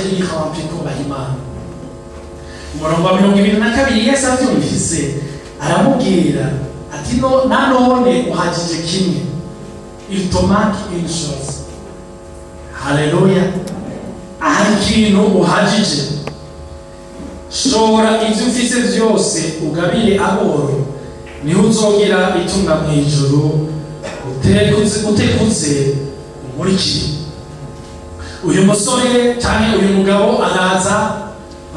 iri rempli kubaha Imana. Umurongo wa 22, Yesu avyumvise aramubwira ati no nanone uhagije kimwe, il te manque une chose. Haleluya. Hari ikintu uhagije, shora ivyo ufise vyose ugabire aboro, niho uzogira itunga mu ijuru, utekuze umurikire. Uyu musore canke uyu mugabo araza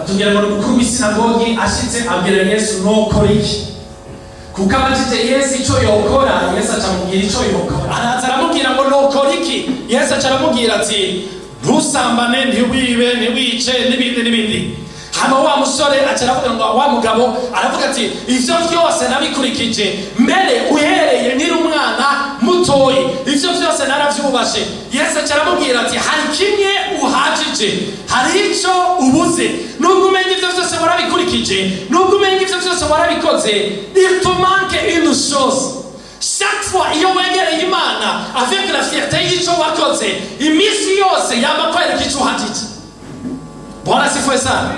atubwira ngo mukuru w'isinagogi ashitse abwira Yesu nokora iki, kuko abajije Yesu ico yokora, Yesu acamubwira ico yokora. Araza aramubwira ngo nokora iki, Yesu aca aramubwira ati ntusambane, ntiwibe, ntiwice, n'ibindi n'ibindi. Hama wa musore aca aravuga ngo wa mugabo aravuga ati ivyo vyose nabikurikije mbere uhereye nkiri umwana mutoyi, ivyo vyose naravyubashe. Yesu aca aramubwira ati hari kimwe uhagije, hari ico ubuze, nubwo umenya ivyo vyose warabikurikije, nubwo umenya ivyo vyose warabikoze, il te manque une chose. Chaque fois iyo wegereye Imana avec la fierté y'ico wakoze, iminsi yose yama kwereka ico uhagije. Bwana asifiwe sana.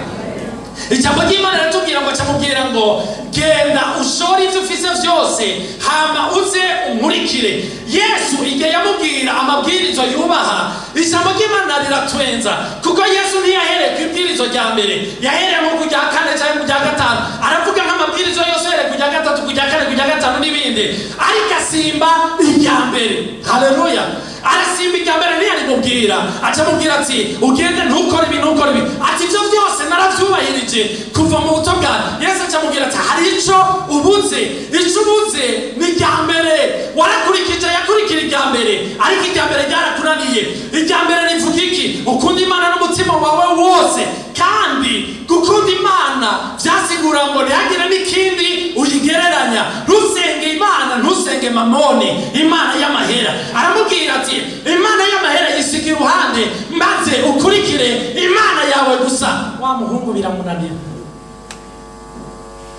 Ijambo ry'Imana riratubwira ngo acamubwira ngo genda ushore ivyo ufise vyose hama uze unkurikire. Yesu igihe yamubwira amabwirizo yubaha, ijambo ry'Imana riratwenza, kuko Yesu ntiyahereye ku ibwirizo rya mbere, yahereye nko ku rya kane canke ku rya gatanu, aravuga nk'amabwirizo yose uhereye ku rya gatatu, ku rya kane, ku rya gatanu n'ibindi, ariko asimba irya mbere. Haleluya. Arasimba irya mbere ntiyarimubwira, acamubwira ati ugende ntukore ibi, ntukore ibi, ati ivyo vyose naravyubahirije kuva mu buto bwanjye. Yesu acamubwira ati hari ico ubuze, ico ubuze ni irya mbere, warakurikije, yakurikira irya mbere, ariko irya mbere ryarakunaniye. Irya mbere rivuga iki? Ukunda Imana n'umutima wawe wose, kandi gukunda Imana vyasigura ngo ntihagire n'ikindi uyigereranya, ntusenge Imana, ntusenge mamoni, Imana y'amahera. Aramubwira ati Imana y'amahera yisiga iruhande, maze ukurikire Imana yawe gusa. Wa muhungu biramunanira.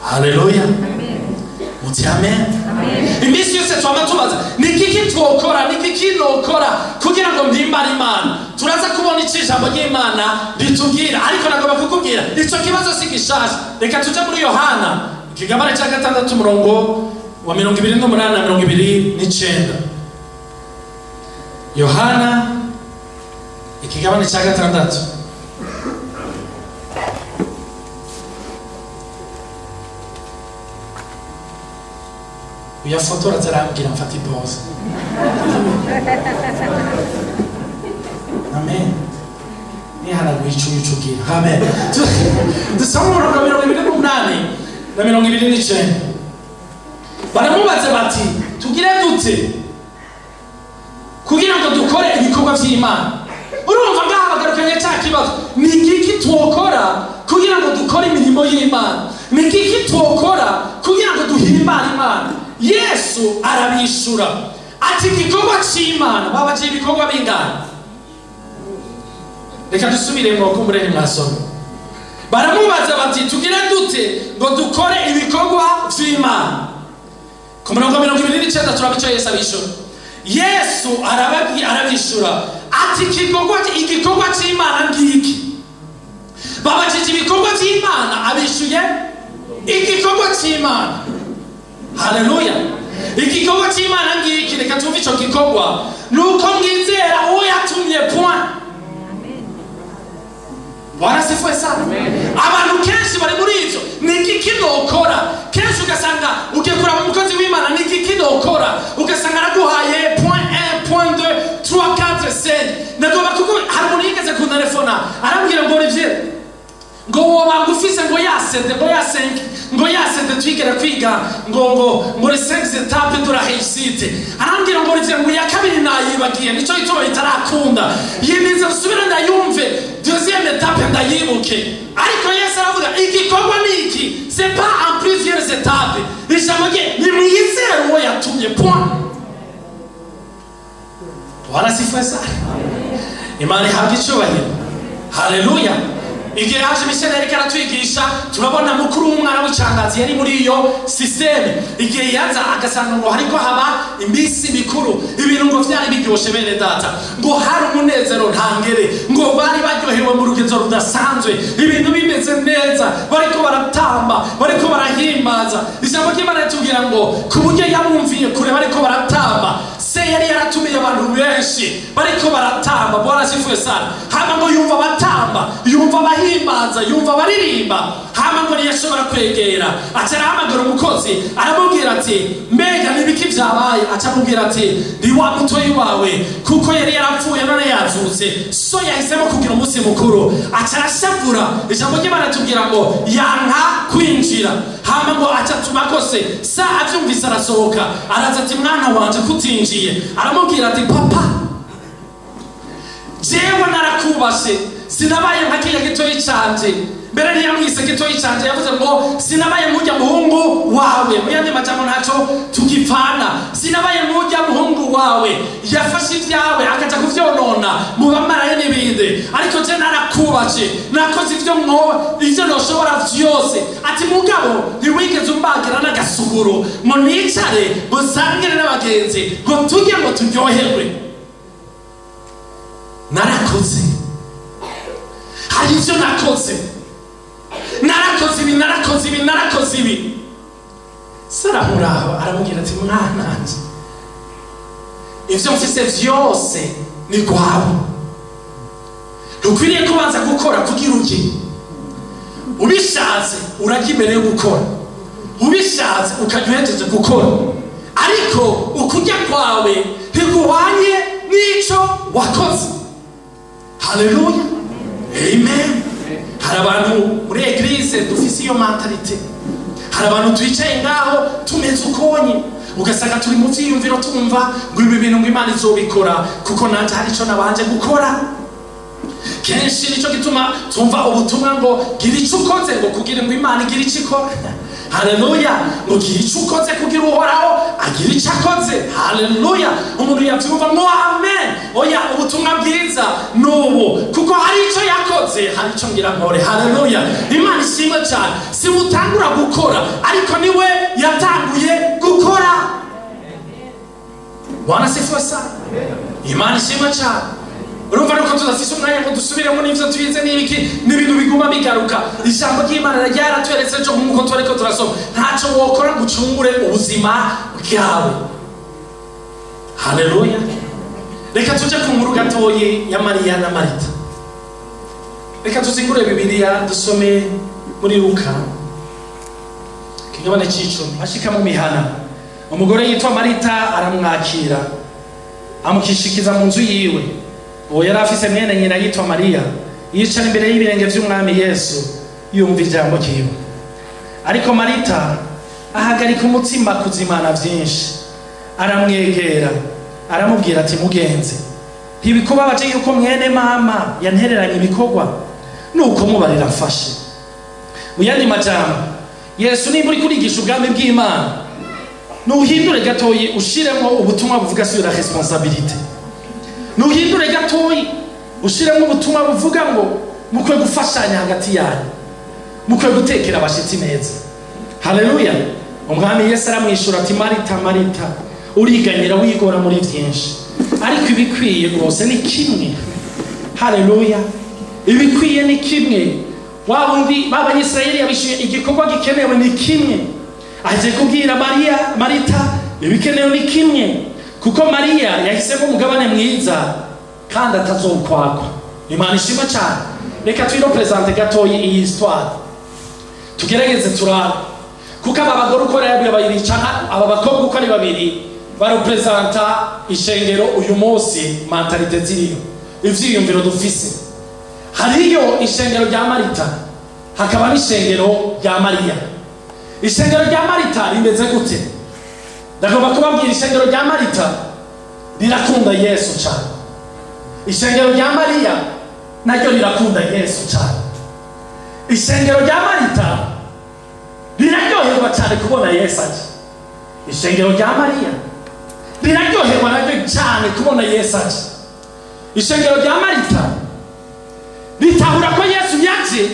Haleluya. Muti amen. Iminsi yose twama tubaza ni iki twokora, ni iki nokora kugira ngo mpimbare Imana. Turaza kubona ico ijambo ry'Imana ritubwira, ariko nagomba kukubwira ico kibazo si gishasha. Reka tuje muri Yohana ikigabane ca 6 umurongo wa 28 na 29. Yohana ikigabane ca 6. Uyafotora azarambwira mfata ipoze. Amen. Nihanaguye icuyu ucugira. Amen. Dusoma umurongo wa 28 na 29. Baramubaza bati tugire dute kugira ngo dukore ibikorwa vy'Imana? Urumva ngaha bagarukanye cya kibazo, ni iki twokora kugira ngo dukore imirimo y'Imana? Ni iki twokora kugira ngo duhimbare Imana? Yesu arabishura ati igikorwa c'Imana. Babaje ibikorwa bingana? Reka dusubiremo ko murene mwasoma. Baramubaza bati tugire dute ngo dukore ibikorwa vy'Imana? Ku murongo 29 turaba ico Yesu abishura. Yesu arabishura ati igikorwa c'Imana ngiki. Babajije ibikorwa vy'Imana, abishuye igikorwa c'Imana. Haleluya. Igikorwa c'Imana ngiki, reka tumve ico gikorwa nuko mwizera uwo yatumye, point. Bwana asifiwe sana. Abantu kenshi bari muri ivyo, ni iki nokora? Kenshi ugasanga ugiye kuraba umukozi w'Imana, ni iki nokora? Ugasanga araguhaye point 1, point 2, 3, 4, 5. Nagomba kuko hari umuntu yigeze kuntelefona arambwira ngo Olivier, ngo woba ufise ngo yasende, ngo yasenke, ngo yasende twigera kwiga ngo ngo ngo les 5 étapes de la réussite. Arambwira ngo Olivier ngo ya kabiri nayibagiye, nico gituma itarakunda, yimiza nsubire ndayumve, deuxième étape ndayibuke. Ariko Yesu aravuga igikorwa ni iki, c'est pas en plusieurs étapes. Ijambo rye ni mwizere uwo yatumye, point. Bwana asifiwe sana. Imana ihabwe icubahiro. Haleluya. Igihe haje missionary aratwigisha, turabona mukuru w'umwana w'icangazi yari muri iyo systeme. Igihe yaza agasanga ngo hariko haba iminsi mikuru, ibintu ngo vyari biryoshe bene data, ngo hari umunezero ntangere, ngo bari baryohewe mu rugezo Urugenzo rudasanzwe, ibintu bimeze neza, bariko baratamba, bariko barahimbaza. Ijambo ry'Imana ritubwira ngo ku buryo yabumviye kure bariko baratamba. Se yari yaratumiye abantu benshi bariko baratamba. Bwana asifiwe sana. Hama ngo yumva batamba, yumva bahimbaza, yumva baririmba. Hama ngo ntiyashobora kwegera, aca arahamagara umukozi aramubwira ati mbega nibiki vyabaye? Aca amubwira ati ni wa mutoyi wawe, kuko yari yarapfuye none yazutse, so yahisemo kugira umunsi mukuru. Aca arashavura. Ijambo ry'Imana ritubwira ngo yanka kwinjira. Hama ngo aca atuma kose sa avyumvise arasohoka, araza ati mwana wanje kutinjiye. Aramubwira ati papa, jewe narakubashe, sinabaye nka kiriya gitoyi canje. Mbere ntiyamwise gitoyi canje, yavuze ngo sinabaye nk'urya muhungu wawe. Mu yandi majambo ntaco tugipfana, sinabaye nk'urya muhungu wawe yafashe ivyawe akaja kuvyonona mu bamaraye n'ibindi, ariko je narakubashe, nakoze ivyo ivyo noshobora vyose. Ati mugabo ntiwigeze umbagira n'agasuguru ngo nicare ngo nsangire n'abagenzi ngo turye ngo turyoherwe. Narakoze, hari ivyo nakoze, narakoze ibi, narakoze ibi, narakoze ibi. Saramuraba aramubwira ati mwananje, ivyo mfise vyose ni rwawe, ntukwiriye kubanza gukora kugira urye. Ubishatse urarya imbere yo gukora, ubishatse ukarya uhejeje gukora, ariko ukurya kwawe ntiguhwanye n'ico wakoze. Haleluya, amen. Hari abantu muri eglise dufise iyo mentalité, hari abantu twicaye ngaho tumeze ukonye, ugasanga turi mu vyiyumviro tumva ngo ibi bintu ngo Imana izobikora kuko nanje hari ico nabanje gukora. Kenshi nico gituma tumva ubutumwa ngo gira ico ukoze ngo kugira ngo Imana igire ico ikora. Haleluya, ngo gira ico ukoze kugira Uhoraho agira ico akoze. Haleluya, umuntu yavyumva ngo amen. Oya, ubutumwa bwiza nubu, kuko hari ico yakoze, hari ico ngira nkore. Haleluya, Imana ishimwe cyane. Si utangura gukora, ariko niwe yatanguye gukora. Bwana asifiwe sana. Imana ishimwe cyane. Urumva nuko tudafise umwanya ngo dusubiremo n'ivyo twize n'ibiki n'ibintu biguma bigaruka. Ijambo ry'Imana ryaratweretse ejo nk'uko turiko turasoma, ntaco wokora ngo ucungure ubuzima bwawe. Haleluya. Reka tuje ku nkuru gatoyi ya Mariya na Marita. Reka tuzingure Bibiliya dusome muri Luka kigabane c'icumi. Ashika mu mihana, umugore yitwa Marita aramwakira, amukishikiza mu nzu yiwe. Uwo yari afise mwene nyina yitwa Mariya, yicara imbere y'ibirenge vy'umwami Yesu, yumva ijambo ryiwe. Ariko Marita ahagarika umutima kuzimana vyinshi, aramwegera aramubwira ati mugenzi, ntibikubabaje yuko mwene mama yantereranye ibikorwa? Nuko mubarira mfashe. Mu yandi majambo, Yesu nimba uriko urigisha ubwami bw'Imana, nuhindure gatoyi ushiremo ubutumwa buvuga sur la responsabilité. Nuhindure gatoyi ushiremo ubutumwa buvuga ngo mukwiye gufashanya hagati yanyu, mukwiye gutekera abashitsi neza. Haleluya. Umwami Yesu aramwishura ati Marita, Marita, uriganyira wigora muri vyinshi, ariko ibikwiye rwose ni kimwe. Haleluya, ibikwiye ni kimwe. Wa wundi b'Abanyisirayeli yabishuye igikorwa gikenewe ni kimwe. Aje kubwira Mariya, Marita, ibikenewe ni kimwe, kuko Mariya yahisemo umugabane mwiza kandi atazokwakwa. Imana ishimwe cyane. Reka twirepresente gatoyi iyi histoire, tugerageze turabe, kuko aba bagore uko ari babiri canke aba bakobwa uko ari babiri barepresenta ishengero uyu munsi, mentalité ziriyo, ivyiyumviro dufise. Hariyo ishengero rya Marita, hakaba n'ishengero rya Mariya. Ishengero rya Marita rimeze gute? Ndagomba kubabwira, ishengero rya Marita rirakunda Yesu cyane. Ishengero rya Mariya naryo rirakunda Yesu cyane. Ishengero rya Marita riraryoherwa cyane kubona Yesu aje. Ishengero rya Mariya riraryoherwa naryo cyane kubona Yesu aje. Ishengero rya Marita ritahura ko Yesu yaje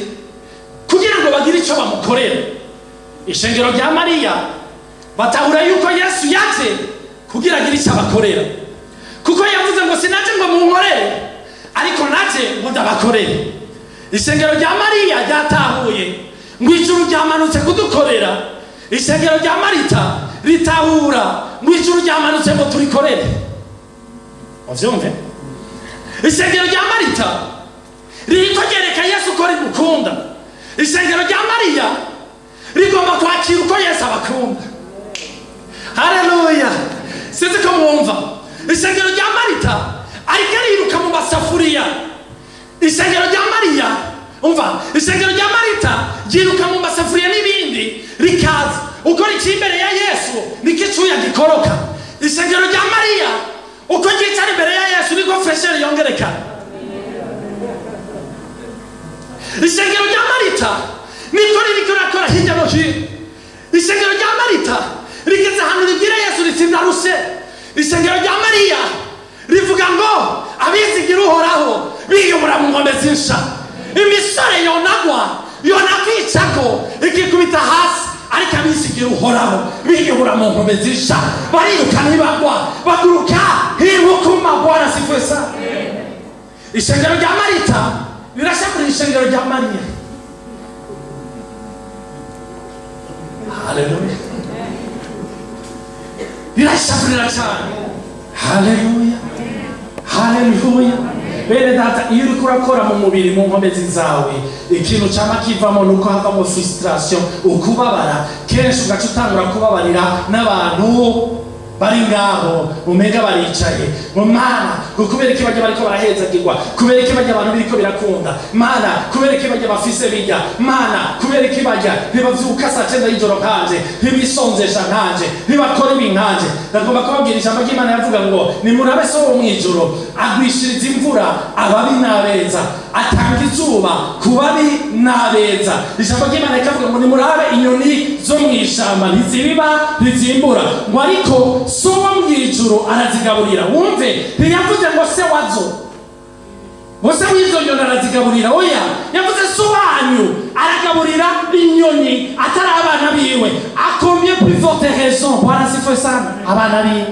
kugira ngo bagire ico bamukorera. Ishengero rya Mariya batahura yuko Yesu yaje kugira agire ico abakorera, kuko yavuze ngo sinaje ngo munkorere, ariko naje ngo ndabakorere. Ishengero rya Mariya ryatahuye ngo ijuru ryamanutse kudukorera. Ishengero rya Marita ritahura ngo ijuru ryamanutse ngo turikorere. Uvyumve? Ishengero rya Marita ririko ryereka Yesu ko rimukunda. Ishengero rya Mariya rigomba kwakira uko Yesu abakunda. Haleluya! Sinzi ko mwumva. Ishengero rya Marita ariko ariruka mu masafuriya. Ishengero rya Mariya, umva, ishengero rya Marita ryiruka mu masafuriya n'ibindi rikaza uko riciye imbere ya Yesu niko icuya gikoroka. Ishengero rya Mariya uko ryicara imbere ya Yesu niko fresheri yongerekana. Ishengero rya Marita niko ririko rirakora hirya no hino. Ishengero rya Marita rigeze ahantu ribwira Yesu riti ndarushe. Ishengero rya Mariya rivuga ngo abizigira Uhoraho biyobora mu nkombe z'insha. Imisore yonagwa yonakwicako ikikubita hasi, ariko abizigira Uhoraho biyobora mu nkombe z'insha, bariruka ntibagwa, baguruka nk'inkukuma. Bwana asifiwe sana. Ishengero rya Marita rirashavurira ishengero rya Mariya. Haleluya! Rirashavurira cyane. Haleluya! Haleluya! Bene data, iyo uriko urakora mu mubiri mu nkomezi zawe, ikintu cama kivamo nuko havamo frustration, ukubabara. Kenshi ugaca utangura kubabarira n'abantu bari ngaho umenga baricaye ngo Mana, ngo kubera iki bajya bariko barahezagirwa, kubera iki bajya abantu biriko birakunda, Mana kubera iki bajya bafise bijya, Mana kubera iki bajya ntibavyuka saa 9 y'ijoro nkanje, ntibisonzesha nkanje, ntibakora ibi nkanje. Ndagomba kubabwira ijambo ry'Imana yavuga ngo nimurabe so wo mw'ijoro agwishiriza imvura ababi n'abeza, atanga izuba ku babi n'abeza. Ijambo ry'Imana rikavuga ngo nimurabe inyoni zo mw'ishamba ntizibiba ntizimbura, ngo ariko so wo mw'ijuru arazigaburira. Wumve, ntiyavuze ngo se wazo, ngo se w'izo nyoni arazigaburira. Oya, yavuze so wanyu aragaburira inyoni atari abana biwe. A combien plus forte raison, Bwana asifiwe sana, abana biwe.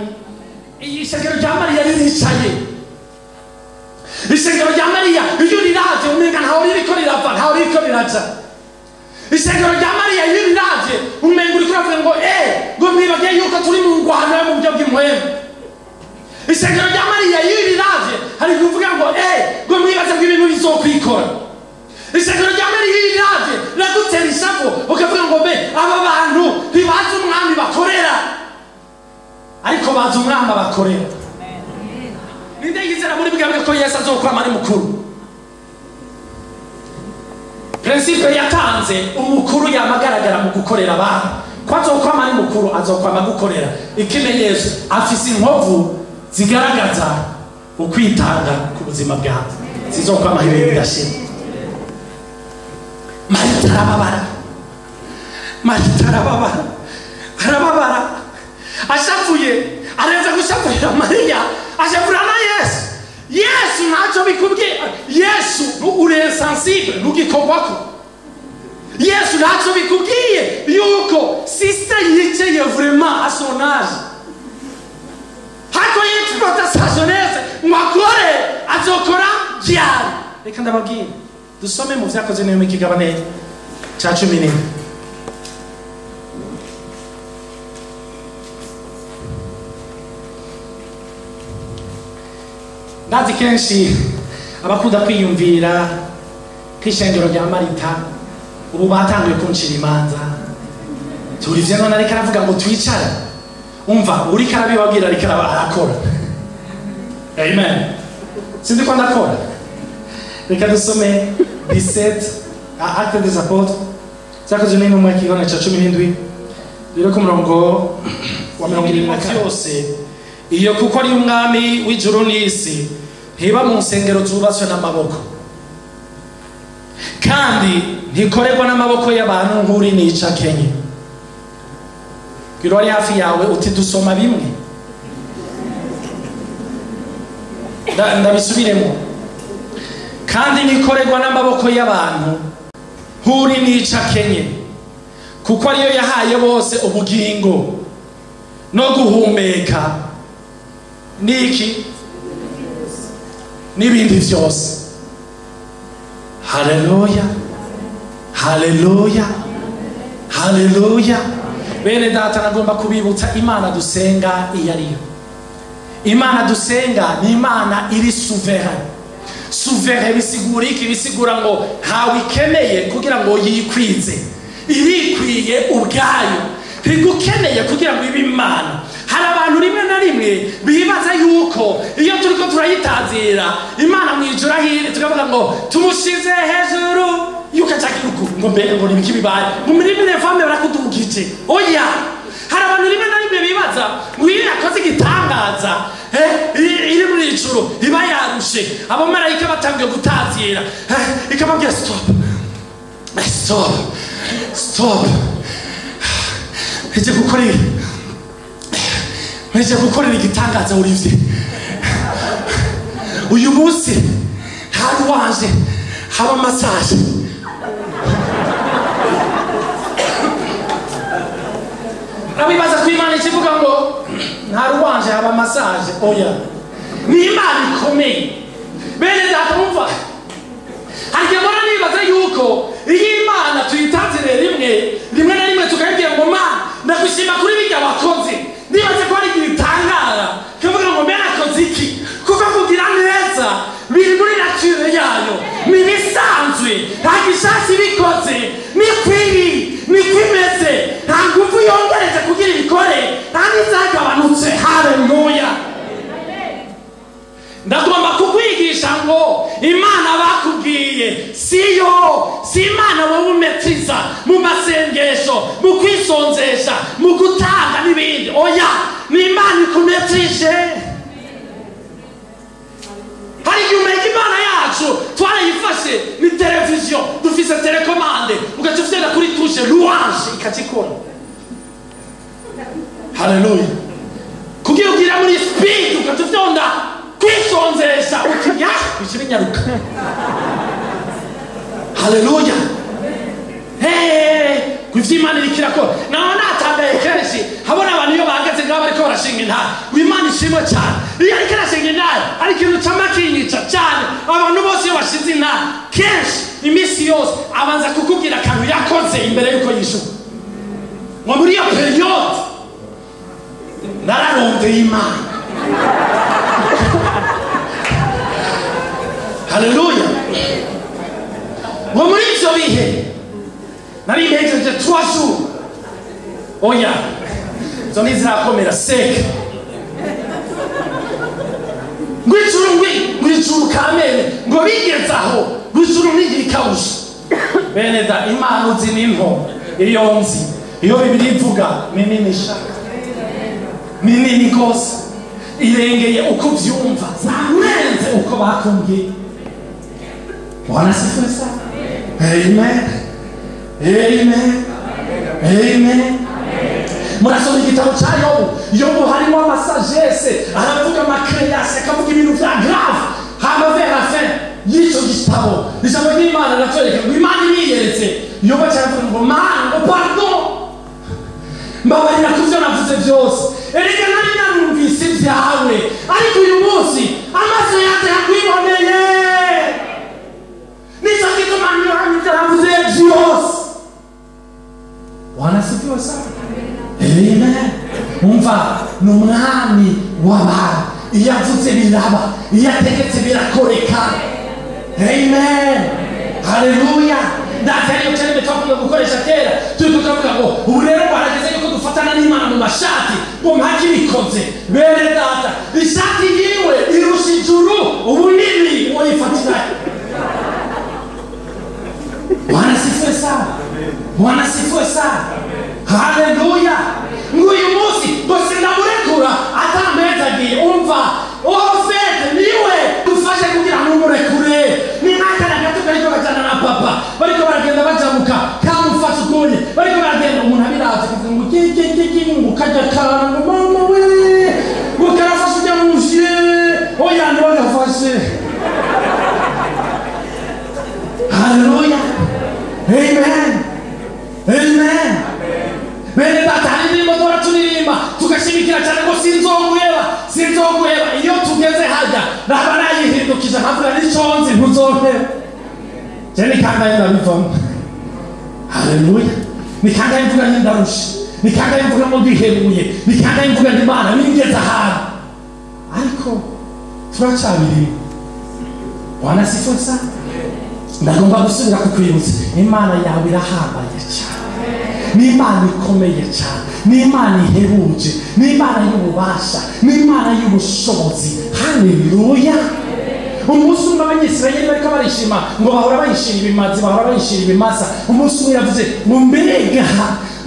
Ishengero rya Mariya riricaye. Ishengero rya Mariya iyo riravye umenga ntaho ririko rirava, ntaho ririko riraja. Ishengero rya Mariya iyo riravye umenga uriko uravuga ngo ngo mwibagiye yuko turi mu ngwano yo mu buryo bw'impwemu. Ishengero rya Mariya iyo riravye hari kuvuga ngo ngo mwibaze ko ibintu bizokwikora. Ishengero rya Mariya iyo riravye ragutera ishavu ukavuga ngo mbe aba bantu ntibazi umwami bakorera, ariko bazi umwami bakorera. Ninde yizera muri bwabwe ko Yesu azokwama ari mukuru? Principe yatanze umukuru yamagaragara mu gukorera abantu. Ko azokwama ari mukuru, azokwama gukorera. Ikimenyetso afise inkovu zigaragaza ukwitanga ku buzima bwawe, zizokwama ibihe bidashira. Marita arababara, Marita arababara, arababara, ashavuye, arenza gushavurira Mariya, ashavurira na Yesu. Yesu ntacyo bikubwiye. Yesu uri insensible, ntugikorwako. Yesu ntacyo bikubwiye yuko sister yicaye vraiment à son âge, hako yexploita sa jeunesse ngo akore, azokora ryari? Reka ndababwire, dusome mu Vyakozwe n'Intumwa ikigabane ca 14. Ndazi kenshi abakunda kwiyumvira kw'ishengero rya Marita ubu batanguye kuncira imanza. Turivye none ariko aravuga ngo twicare. Umva, uriko arabibabwira ariko arakora. Amen. Sinzi ko ndakora. Reka dusome 17 Actes des Apôtres, Vyakozwe n'Intumwa ikigabane ca 17, rero ku murongo wa 74 yose. Iyo kuko ari umwami w'ijuru n'isi, ntiba mu nsengero zubatswe n'amaboko, kandi ntikorerwa n'amaboko y'abantu nk'uri nica kenye. Bwira uwari hafi yawe uti dusoma bimwe. Ndabisubiremo. Kandi ntikorerwa n'amaboko y'abantu nk'uri nica kenye, kuko ariyo yahaye bose ubugingo no guhumeka niki n'ibindi byose. Haleluya, haleluya, haleluya. Bene data, nagomba kubibutsa Imana dusenga iyo ariyo. Imana dusenga ni Imana iri souverain. Souverain bisigura iki? Bisigura ngo ntawe ikeneye kugira ngo yikwize, irikwiye ubwayo, ntigukeneye kugira ngo ibe Imana. Hari abantu rimwe na rimwe bibaza yuko iyo turiko turayitazira Imana mu ijuru ahiri, tukavuga ngo tumushize hejuru yukacakiruku ngo mbere ngo nibiki bibaye mu mirimo fame barakudugije. Oya, hari abantu rimwe na rimwe bibaza ngo iyo yakoze igitangaza iri muri ijuru iba yarushe, abamarayika batangiye gutazira, ikababwira stop, stop, stop, ije gukorera, ije gukorera igitangaza Olivier. Uyu munsi hari wanje haba massage. Abibaza ko Imana ikivuga ngo nta ruwanje haba massage. Oya, ni Imana ikomeye. Bene data, mumva, hari igihe mbona nibaza yuko iyo Imana tuyitazire rimwe rimwe na rimwe tukayibwira ngo Mana ndagushima kuri bijya wakoze, nibaze ko hari igihe itangara ikavuga ngo mbere akoze iki? Kuko kugira neza biri muri nature yayo, ni ibisanzwe, nta gishasi bikoze, ni kwiri niko imeze, nta ngufu yongereze kugira ibikore, nta n'izagabanutse. Haleluya. Ndagomba kukwigisha ngo Imana bakubwiye siyo, si Imana wowe umetiza mu masengesho, mu kwisonzesha, mu gutanga n'ibindi. Oya, ni Imana ikumetije. Hari igihe umenya Imana yacu twarayifashe ni televiziyo, dufise telekomande, ugaca ufyenda kuri touche louange ikakikora. Haleluya. Kugira ugira muri speed ugaca ufyonda kwisonzesha uti ya bishibinyaruka. Haleluya. Hey, kuvyimana irikirako. Naho natangaye kenshi habona abantu iyo bahagaze ngaho bariko barashinga intare. Imana ishimwe cyane. Iyo ariko arashinga intare ari ikintu camakinyica cyane. Abantu bose iyo bashinze intare kenshi iminsi yose abanza kukubwira akantu yakoze imbere yuko yishuka. Ngo muri iyo periode nararondeye Imana. Haleluya. Ngo muri ivyo bihe nari mpejeje 3 jours. Oya, izo ntizirakomera seke. Ngo ijuru ngo ijuru kamere ngo bigeze aho ngo ijuru ntigira ikawusha. Bene da, Imana uzi ni nto, iyo nzi, iyo Bibiliya ivuga ni nini sha, ni nini rwose, irengeye uko uvyumva, urenze uko bakumbwiye. Bwana asifiwe sana. Amen. Amen. Amen. Murasoma igitabo cya Yobu. Yobu harimo amasagesse, aravuga amakreasi, akavuga ibintu vya grave. Hama vers la fin y'ico gitabo, ijambo ry'Imana riratwereka ngo Imana imwiyeretse. Yobu aca ngo Mana, ngo pardon, mbabarira ku vyo navuze vyose, erega nari narumvise ivyawe, ariko uyu munsi amaso yanje yakwiboneye, nico gituma ivyo navuze vyose. Bwana asifiwe sana. Amen. Umva, ni umwami w'abantu. Iyo avuze biraba, iyo ategetse birakoreka. Amen. Haleluya. Data ariyo terme twakunda gukoresha kera, turiko turavuga ngo ubu rero barageze yuko dufatana n'Imana mu mashati, ngo mpaka ibikoze. Bene data, ishati yiwe irusha ijuru ubunini uwo yifatira. Bwana asifiwe sana. Bwana asifiwe sana. Haleluya. Ngo uyu munsi ngo sinamurekura atampezagiye. Umva, ofete niwe dufashe kugira ngo umurekure. Ni nk'akana gato kariko kajana na papa, bariko baragenda bajabuka, kamufashe ukunye, bariko baragenda umuntu abiravye akavuga ngo ki ki ki ki, ngo kajya kana ngo mama we, ngo karafashe ujya mu mvye, oya niwe gafashe. Haleluya. Amen. Amen. Bene data, hari indirimbo duhora turirimba tugashimikira cyane ngo sinzoguheba, sinzoguheba. Iyo tugeze hajya naba nayihindukije nkavuga n'ico nzi ntuzompeba. Je ni kangahe ndabivamo? Haleluya. Ni kangahe mvuga nti ndarusha? Ni kangahe mvuga ngo ndihebuye? Ni kangahe mvuga nti Imana ningeze ahantu? Ariko turacabirimo. Bwana asifiwe sana. Ndagomba gusubira kukwibutsa, Imana yawe irahambaye cyane, ni Imana ikomeye cyane, ni Imana ihebuje, ni Imana y'ububasha, ni Imana y'ubushobozi. Haleluya. Umunsi umwe Abanyisirayeli bariko barishima ngo bahora bayishira ibimazi, bahora bayishira ibimasa. Umunsi umwe yavuze ngo mbega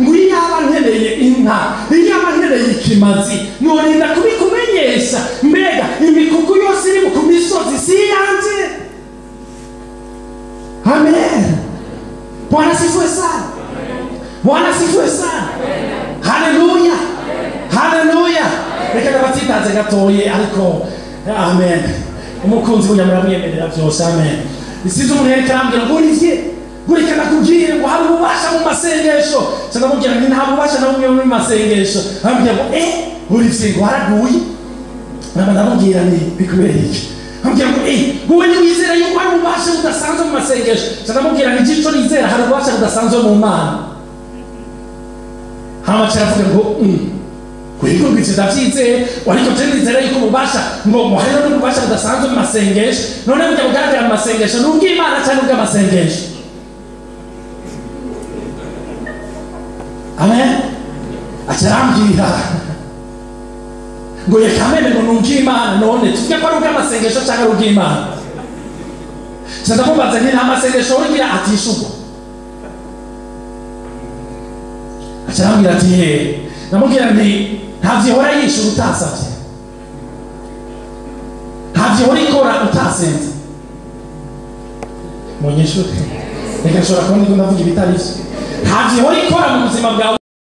ngo iyaba nkeneye inka, iyaba nkeneye ikimazi, norinda kubikumenyesha. Mbega imikuku yose iri ku misozi si iyanjye? Amen. Bwana asifiwe sana. Bwana asifiwe sana. Haleluya. Haleluya. Reka ndabatitaze gatoye, ariko amen. Umukunzi burya muramwemerera byose. Amen. Isize umuntu yariko arambwira ngo Olivier, ngo reka ndakubwire ngo hari ububasha mu masengesho. Nca ndamubwira nti nta bubasha na bumwe mu masengesho. Arambwira ngo Olivier ngo waraguye. Naba ndamubwira nti bikubera iki? Ambwira ngo wowe ntiwizera yuko hari ububasha budasanzwe mu masengesho. Nca ndamubwira nti ico nizera hari ububasha budasanzwe mu Mana. Hama aca aravuga ngo kwego ngo ivyo ndavyizeye, ariko je nizera yuko ububasha ngo hariho n'ububasha budasanzwe mu masengesho. None burya bugaragara mu masengesho ni ubw'Imana canke ubw'amasengesho? Amen. Aca arambwira ngo reka mene ngo ni ubw'Imana. None tuvuge ko ari ubw'amasengesho canke ari ubw'Imana? Nca ndamubaza nti nta masengesho ugira atishurwa? Aca arambwira ati he. Ndamubwira nti ntavyihora yishura utasavye, ntavyihora ikora utasenze. Munyeshure, reka nshobora kuba ndiko ndavuga ibitari vyo. Ntavyihora ikora mu buzima bwawe.